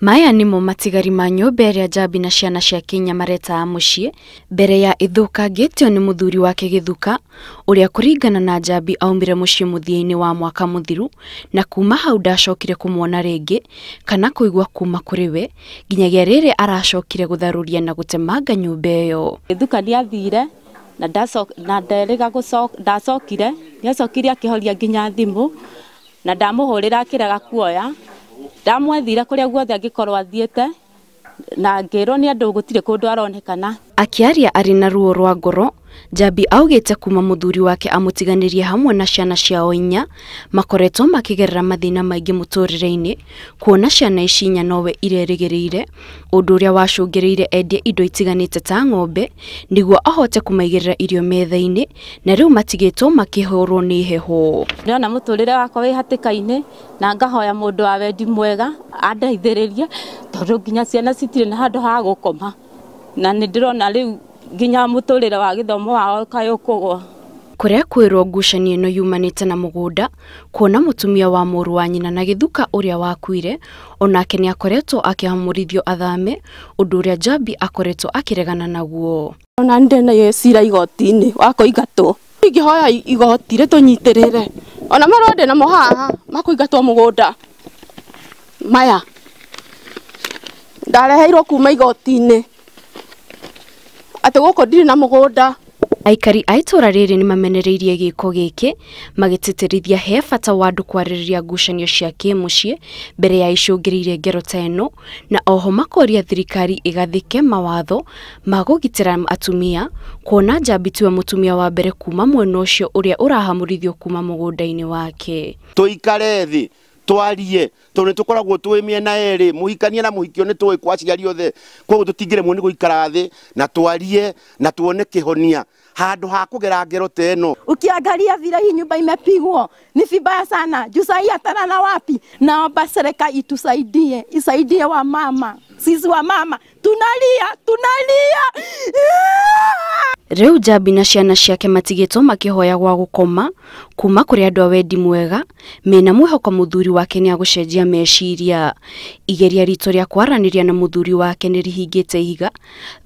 Maya nĩmo matigari ma nyũmba ĩrĩa Njambi na ciana ciake inya maretaga mũciĩ mbere ya ĩthũkangĩtio nĩ mũthuri wake Gĩthuka, ũrĩa kũringana na Njambi aumire mũciĩ mũthia-inĩ wa mwaka mũthiru na kuma hau ndacokire kũmuona rĩngĩ kana kũigua kuma kũrĩ we nginyagia rĩrĩa aracokire gũtharũria na gũtemanga nyũmba ĩyo. Gĩthuka nĩathire na ndacokire, nĩacokire akĩhoria nginya thimũ na ndamũhũrĩra akĩrega kuoya. Ndamwethire kũrĩa guothe angĩkorwo athiĩte na ngĩrwo nĩ andũ gũtirĩ kũndũ aronekana. Akĩaria arĩ na ruo rwa ngoro, Njambi augĩte kuma mũthuri wake amũtiganĩrie hamwe na ciana ciao inya makoretwo makĩgerera mathĩna maingĩ mũtũrĩre-inĩ, kuona ciana ici inya nowe irerĩgĩrĩire, ũndũ ũrĩa wacũngĩrĩirie endie indo itiganĩte ta ng'ombe nĩguo ahote kũmaigĩrĩra irio metha-inĩ, na rĩu matigĩtwo makĩhũrwo nĩ heho. Ndĩrona mũtũrĩre wakwa wĩ hatĩka-inĩ na ngahoya mũndũ wa wendi mwega andeithĩrĩrie tondũ nginya ciana citirĩ na handũ ha gũkoma na nĩ ndĩrona rĩu nginya mũtũrĩre wa gĩthomo wao kaĩ ũkũgwa. Kũrĩa kwĩrwo ngucanio ĩno yumanĩte na mũgũnda, kuona mũtumia wa mũrũ wa nyina na Gĩthuka ũrĩa wakuire onake nĩakoretwo akĩhamũrithio athame, ũndũ ũrĩa Njambi akoretwo akĩregana naguo. Ona ndĩna cira igoti-inĩ wa kũingatwo, ingĩhoya igoti rĩtũnyitĩrĩre ona marũa ndĩnamo haha ma kũingatwo mũgũnda maya ndareheirwo kuma igoti-inĩ atĩ gũkũ ndirĩ na mũgũnda. Aikari a itũra rĩrĩ nĩmamenereirie gĩko gĩkĩ magĩtĩtĩrithia he bata wa andũ kwarĩrĩria ngucanio cia kĩmũciĩ mbere ya icũngĩrĩirie ngero ta ĩno, na oho makoria thirikari ĩgathĩke mawatho ma kũgitĩra atumia, kuona Njambi tiwe mũtumia wa mbere kuma mwena ũcio ũrĩa ũrahamũrithio kuma mũgũnda-inĩ wake. Tũikare thĩ twarie tondũ nĩtũkoragwo twĩ mĩena ĩrĩ, mũhikania na mũhikio nĩtũĩ kwa aciari othe, koguo tũtingĩremwo nĩ gũikara thĩ na twarie na tuone kĩhonia handũ ha kũgera ngero ta ĩno. Ukiangalia vile hii nyumba imepigwa ni vibaya sana, juu sahii atalala wapi? Naomba serikali itusaidie, isaidie wamama, sisi wamama tunalia, tunalia. Rĩu Njambi na ciana ciake matigĩtwo makĩhoya gwa gũkoma kuma kũrĩ andũ a wendi mwega mena mwĩhoko mũthuri wake nĩagũcenjia meciria. Igeria ritũ rĩa kwaranĩria na mũthuri wake nĩrĩhingĩte ihiga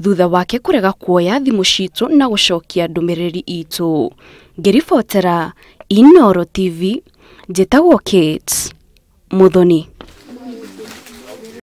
thutha wake kũrega kuoya thimũ citũ na gũcokia ndũmĩrĩri itũ. Ngĩribotera Inooro TV, njĩtagwo Kate Muthoni.